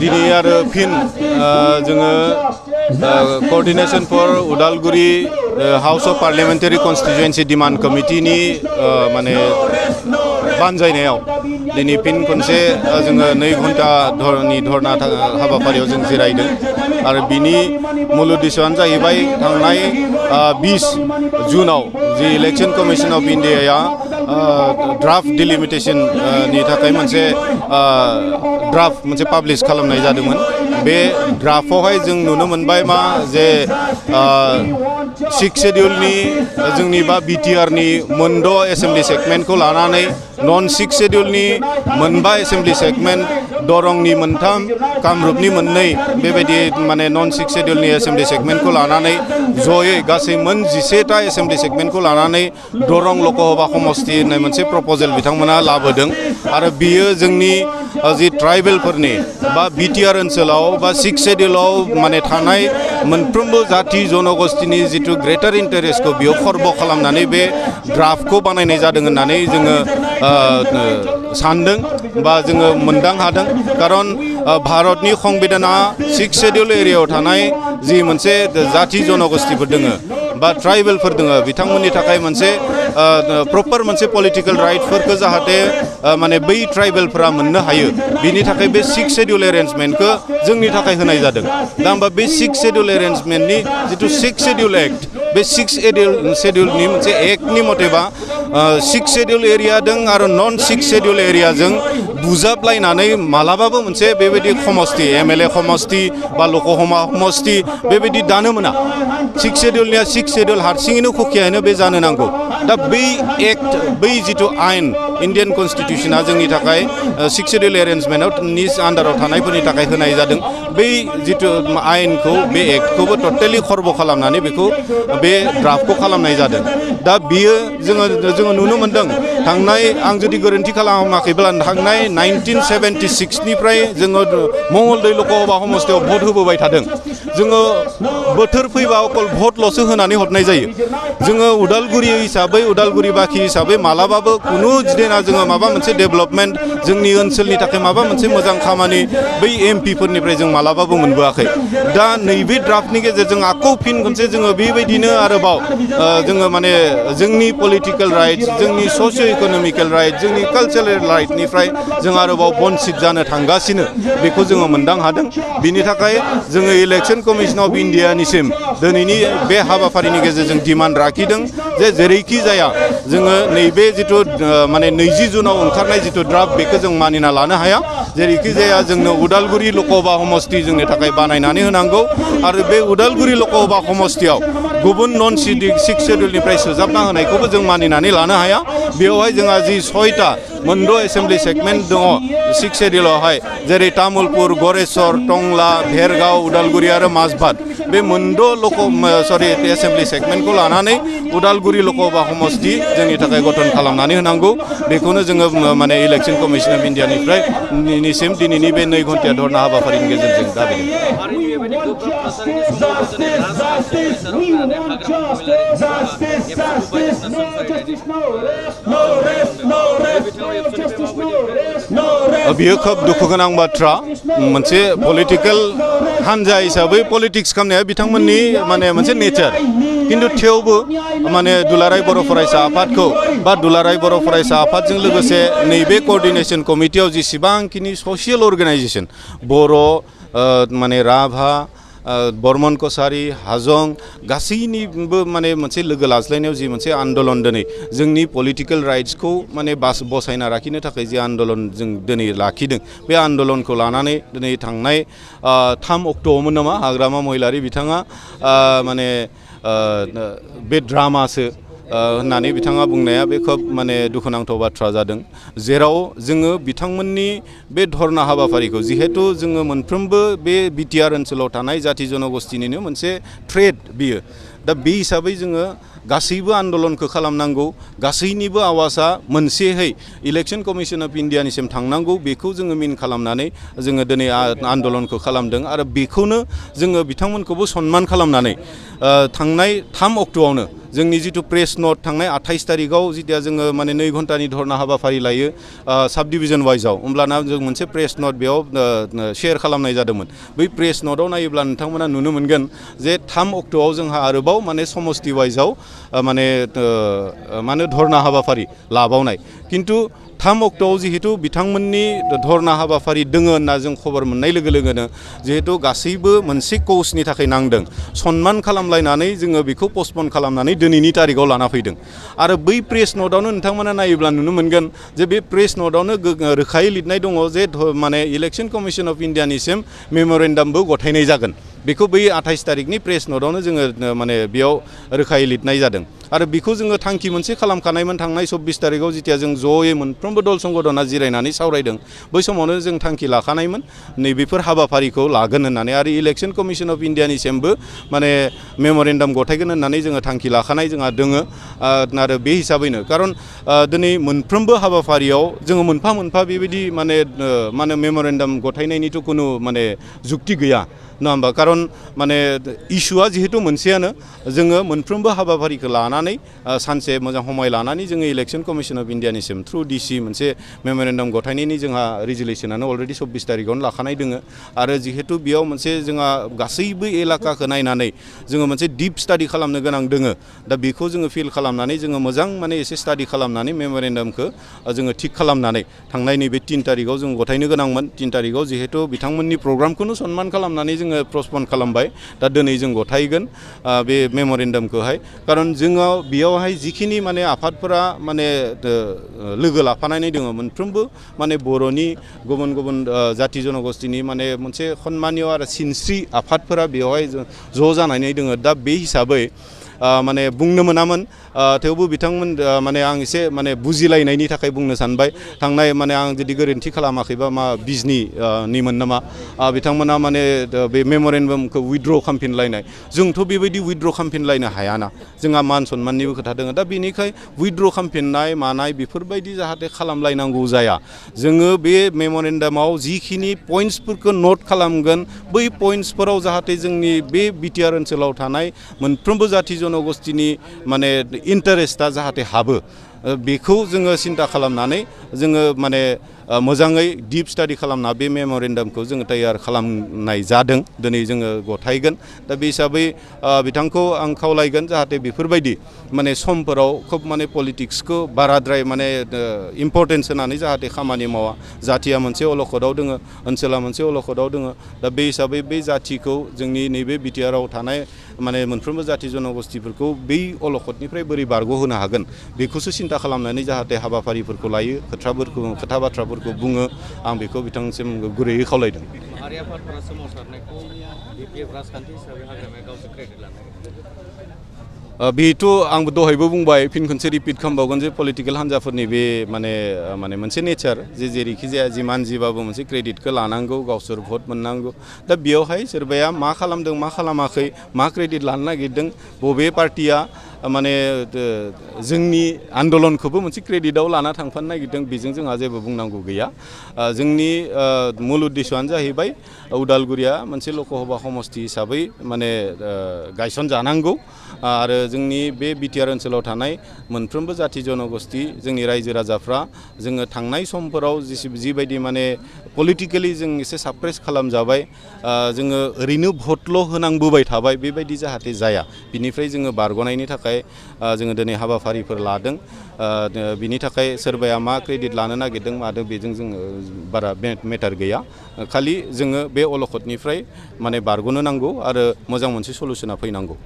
दिनै आरो फिन जोङो coordination for Udalguri house of parliamentary constituency demand कमिटिनि माने बानजायनायाव दिनै फिन खनसे जोङो 2 घन्टा धरनि धरना हाबाफारियाव जों जिरायदों आरो बिनि मूल उद्देश्यआनो जाहैबाय थांनाय 20 जुनाव जि इलेक्शन कमिशन अफ इन्डियाया ड्राफ्ट डिलिमिटेशन नि थाखाय मोनसे ड्राफ्ट मोनसे पाब्लिश खालामनाय जादोंमोन बे ड्राफ्टआवहाय जों नुनो मोनबाय मा जे 6 शेड्यूलनि जोंनि बा बिटिआरनि मोनद' एसेम्बलि सेगमेन्टखौ लानानै नन 6 शेड्यूलनि मोनबा एसेम्बलि सेगमेन्ट दरंनि 3 कामरुपनि 2 बेबायदि माने नन 6 शेड्यूलनि एसेम्बलि सेगमेन्टखौ लानानै जयै गासै मोन 11टा एसेम्बलि सेगमेन्टखौ लानानै दरं लकसभा समष्टि होननाय मोनसे प्रप'जेल बिथांमोना लाबोदों आरो बियो जोंनि जि ट्राइबेलफोरनि बा बिटिआर ओनसोलाव बा 6 शेड्यूलाव माने थानाय मोनफ्रोमबो जाति जनगोष्ठीनि जिथु ग्रेटार इन्टारेस्टखौ बियो खर्ब खालामनानै बे ड्राफ्टखौ बानायनाय जादों होननानै जोङो सानदों बा जोङो मोनदां हादों खारन भारतनि संबिधाना 6 शेड्यूल एरियायाव थानाय जि मोनसे जाति जनगोष्ठीफोर दोङो बा ट्राइबेलफोर दोङो बिथांमोननि थाखाय मोनसे प्रपार मोनसे पलिटिकल राइटफोरखौ जाहाथे माने बै ट्राइबेलफोरा मोननो हायो बिनि थाखाय बे 6 शेड्यूल एरेन्जमेन्टखौ जोंनि थाखाय होनाय जादों दा होमबा बे 6 शेड्यूल एरेन्जमेन्टनि जिथु 6 शेड्यूल एक्ट बे 6 शेड्यूलनि मोनसे एक्टनि मथेबा 6 शेड्यूल एरियाजों आरो नन 6 शेड्यूल एरियाजों बुजाबलायनानै मालाबाबो मोनसे बेबायदि समष्टि एमएलए समष्टि बा लकसभा समष्टि बेबायदि दानो मोना 6 शेड्यूलनिया 6 शेड्यूल हारसिङैनो खखियायैनो बे जानो नांगौ दा बै एक्ट बै जिथु आयेन इन्डियान कन्स्टिट्यूशना जोंनि थाखाय 6 शेड्यूल एरेन्जमेन्टनि आन्डाराव थानायफोरनि थाखाय होनाय जादों बै जिथु आयेनखौ बे एक्टखौबो टटेलि खर्ब खालामनानै बेखौ बे ड्राफ्टखौ खालामनाय जादों दा बियो जोङो नुनो मोनदों थांनाय आं जुदि गोरोन्थि खालामाखैब्ला थांनाय 1976 निफ्राय जोङो मंगलदै लकसभा समष्टियाव भट होबोबाय थादों जोङो बोथोर फैबा अकल भटल'सो होनानै हरनाय जायो जोङो उदालगुरि हिसाबै उदालगुरि बाखि हिसाबै मालाबाबो खुनु दिना जोङो माबा मोनसे डेभेलपमेन्ट जोंनि ओनसोलनि थाखाय माबा मोनसे मोजां खामानि बै एमपिफोरनिफ्राय जों मालाबाबो मोनबोआखै दा नैबे ड्राफ्टनि गेजेरजों आखौ फिन खनसे जोङो बेबायदिनो आरोबाव जोङो माने जोंनि पलिटिकेल राइट्स जोंनि ससिय' इक'नमिकेल राइट जोंनि कालचारेल राइटनिफ्राय जों आरोबाव बन्सित जानो थांगासिनो बेखौ जोङो मोनदां हादों बिनि थाखाय जोङो इलेक्शन कमिशन अफ इन्डियानिसिम दिनैनि बे हाबाफारिनि गेजेरजों डिमान्ड लाखिदों जे जेरैखि जाया जोङो नैबे जिथु माने 20 जुनाव ओंखारनाय जिथु ड्राफ्ट बेखौ जों मानिना लानो हाया जेरैखि जाया जोंनो उदालगुरि लकसभा समष्टि जोंनि थाखाय बानायनानै होनांगौ आरो बे उदालगुरि लकसभा समष्टियाव गुबुन नन 6 शेड्यूलनिफ्राय सोजाबना होनायखौबो जों मानिनानै लानो हाया बेवहाय जोंहा जि 6टा मोनद' एसेम्बलि सेगमेन्ट दङ 6 शेड्यूलावहाय जेरै तामुलपुर गरेस्वर टंला भेरगाव उदालगुरि आरो माजबाद बे मोनद' एसेम्बलि सेगमेन्टखौ लानानै उदालगुरि लकसभा समष्टि जोंनि थाखाय गठन खालामनानै होनांगौ बेखौनो जोङो माने इलेक्शन कमिशन अफ इन्डियानिफ्राय निसिम दिनैनि बे 2 घन्टा धरना हाबाफारिनि गेजेरजों दाबिदों बियो खोब दुखु गोनां बाथ्रा मोनसे पलिटिकेल हान्जा हिसाबै पलिटिक्स खालामनाया बिथांमोननि माने मोनसे नेचार किन्तु थेवबो माने दुलाराय बर' फरायसा आफादखौ बा दुलाराय बर' फरायसा आफादजों लोगोसे नैबे कोअर्डिनेशन कमिटियाव जेसेबांखिनि ससियेल अर्गानाइजेशन बर' माने राभा बर्मन कसारी हाजं गासैनिबो माने मोनसे लोगो लाज्लायनायाव जि मोनसे आन्दलन दिनै जोंनि पलिटिकेल राइट्सखौ माने बसायना लाखिनो थाखाय जि आन्दलन जों दिनै लाखिदों बे आन्दलनखौ लानानै दिनै थांनाय 3 अक्ट'आवमोन नामा हाग्रामा महिलारि बिथाङा माने बे ड्रामासो होननानै बिथाङा बुंनाया बे खोब माने दुखुनांथाव बाथ्रा जादों जेराव जोङो बिथांमोननि बे धरना हाबाफारिखौ जिहेतु जोङो मोनफ्रोमबो बे बिटिआर ओनसोलाव थानाय जाति जनगोष्ठीनिनो मोनसे थ्रेड बियो दा बे हिसाबै जोङो गासैबो आन्दलनखौ खालामनांगौ गासैनिबो आवाजा मोनसेहै इलेक्शन कमिशन अफ इन्डियानिसिम थांनांगौ बेखौ जोङो मिन खालामनानै जोङो दिनै आन्दलनखौ खालामदों आरो बेखौनो जोङो बिथांमोनखौबो सनमान खालामनानै थांनाय 3 अक्ट'आवनो जोंनि जिथु प्रेस नट थांनाय 28 तारिखआव जितिया जोङो माने 2 घन्टानि धरना हाबाफारि लायो साब डिभिजन वाइजआव होमब्लाना जों मोनसे प्रेस नट बेयाव शेयार खालामनाय जादोंमोन बै प्रेस नटआव नायोब्ला नोंथांमोना नुनो मोनगोन जे 3 अक्ट'आव जोंहा आरोबाव माने समस्ति वाइजआव माने धरना हाबाफारि लाबावनाय किन्तु 3 अक्ट'आव जिहेतु बिथांमोननि धरना हाबाफारि दोङो होनना जों खबर मोननाय लोगो लोगोनो जिहेतु गासैबो मोनसे कौसनि थाखाय नांदों सनमान खालामलायनानै जोङो बेखौ पस्टपन खालामनानै दिनैनि तारिखआव लाना फैदों आरो बै प्रेस नटआवनो नोंथांमोना नायोब्ला नुनो मोनगोन जे बे प्रेस नटआवनो रोखायै लिरनाय दङ जे माने इलेक्शन कमिशन अफ इन्डियानिसिम मेम'रेन्डामबो गथायनाय जागोन बेखौ बै 28 तारिखनि प्रेस नटआवनो जोङो माने बेयाव रोखायै लिरनाय जादों आरो बेखौ जोङो थांखि मोनसे खालामखानायमोन थांनाय 24 तारिखआव जितिया जों ज'यै मोनफ्रोमबो दल संगठना जिरायनानै सावरायदों बै समावनो जों थांखि लाखानायमोन नैबेफोर हाबाफारिखौ लागोन होननानै आरो इलेक्शन कमिशन अफ इन्डियानिसिमबो माने मेम'रेन्डाम गथायगोन होननानै जोङो थांखि लाखानाय जोंहा दोङो आरो बे हिसाबैनो खारन दिनै मोनफ्रोमबो हाबाफारियाव जोङो मोनफा मोनफा बेबायदि माने मेम'रेन्डाम गथायनायनिथ' कुनु माने जुक्ति गैया नङा होमबा खारन माने इस्युआ जिहेतु मोनसेयानो जोङो मोनफ्रोमबो हाबाफारिखौ लानानै सानसे मोजां समय लानानै जोङो इलेक्शन कमिशन अफ इन्डियानिसिम थ्रु डिसि मोनसे मेम'रेन्डाम गथायनायनि जोंहा रिजुलेसनानो अलरेडि 24 तारिखआवनो लाखानाय दोङो आरो जिहेतु बेयाव मोनसे जोंहा गासैबो एलाकाखौ नायनानै जोङो मोनसे डिप स्टाडि खालामनो गोनां दोङो दा बेखौ जोङो फिल खालामनानै जोङो मोजां माने एसे स्टाडि खालामनानै मेम'रेन्डामखौ जोङो थिक खालामनानै थांनाय नैबे 3 तारिखआव जों गथायनो गोनांमोन 3 तारिखआव जिहेतु बिथांमोननि प्रग्रामखौनो सनमान खालामनानै जोङो पस्टपन खालामबाय दा दिनै जों गथायगोन बे मेम'रेन्डामखौहाय खारन जोङो बेयावहाय जिखिनि माने आफादफोरा माने लोगो लाफानानै दङ मोनफ्रोमबो माने बर'नि गुबुन गुबुन जाति जनगोष्ठीनि माने मोनसे सन्मानिय आरो सिनस्रि आफादफोरा बेवहाय ज' जानानै दङ दा बे हिसाबै माने बुंनो मोनामोन थेवबो बिथांमोन माने आं एसे माने बुजिलायनायनि थाखाय बुंनो सानबाय थांनाय माने आं जुदि गोरोन्थि खालामाखैबा मा बिजनिमोन नामा बिथांमोना माने बे मेम'रेन्डामखौ उइथड्र खालामफिनलायनाय जोंथ' बेबायदि उइथड्र खालामफिनलायनो हायाना जोंहा मान सन्माननिबो खोथा दङ दा बेनिखाय उइथड्र खालामफिननाय मानाय बेफोरबायदि जाहाथे खालामलायनांगौ जाया जोङो बे मेम'रेन्डामाव जिखिनि पइन्ट्सफोरखौ नट खालामगोन बै पइन्ट्सफोराव जाहाथे जोंनि बे बिटिआर ओनसोलाव थानाय मोनफ्रोमबो जाति जनगोष्ठीनि माने इन्टारेस्टआ जाहाथे हाबो बेखौ जोङो सिन्था खालामनानै जोङो माने मोजाङै डिप स्टाडि खालामना बे मेम'रेन्डामखौ जोङो तैयार खालामनाय जादों दिनै जोङो गथायगोन दा बे हिसाबै बिथांखौ आं खावलायगोन जाहाथे बेफोरबायदि माने समफोराव खोब माने पलिटिक्सखौ बाराद्राय माने इम्परटेन्स होनानै जाहाथे खामानि मावा जातिया मोनसे अलखदाव दोङो ओनसोला मोनसे अलखदाव दोङो दा बे हिसाबै बे जातिखौ जोंनि नैबे बिटिआराव थानाय माने मोनफ्रोमबो जाति जनगोष्ठीफोरखौ बै अलखदनिफ्राय बोरै बारग'होनो हागोन बेखौसो सिन्था खालामनानै जाहाथे हाबाफारिफोरखौ लायो खोथा बाथ्राफोरखौ बुङो आं बेखौ बिथांसिम गुरैयै खावलायदों बेथ' आंबो दहायबो बुंबाय फिन खनसे रिपिट खालामबावगोन जे पलिटिकेल हान्जाफोरनि बे माने मोनसे नेचार जे जेरैखि जाया जिमान जिबाबो मोनसे क्रेडिटखौ लानांगौ गावसोर भट मोननांगौ दा बेयावहाय सोरबाया मा खालामदों मा खालामाखै मा क्रेडिट लानो नागिरदों बबे पार्टिया माने जोंनि आन्दलनखौबो मोनसे क्रेडिटआव लाना थांफानो नागिरदों बेजों जोंहा जेबो बुंनांगौ गैया जोंनि मुल उद्देश्यआनो जाहैबाय उदालगुरिया मोनसे लकसभा समष्टि हिसाबै माने गायसनजानांगौ आरो जोंनि बे बिटिआर ओनसोलाव थानाय मोनफ्रोमबो जाति जनगोष्ठी जोंनि रायजो राजाफ्रा जोङो थांनाय समफोराव जिबायदि माने पलिटिकेलि जों एसे साप्रेस खालामजाबाय जोङो ओरैनो भटल' होनांबोबाय थाबाय बेबायदि जाहाथे जाया बिनिफ्राय जोङो बारग'नायनि थाखाय जोङो दिनै हाबाफारिफोर लादों बिनि थाखाय सोरबाया मा क्रेडिट लानो नागिरदों मादों बेजों जोङो बारा मेटार गैया खालि जोङो बे अलखदनिफ्राय माने बारग'नो नांगौ आरो मोजां मोनसे सलुसना फैनांगौ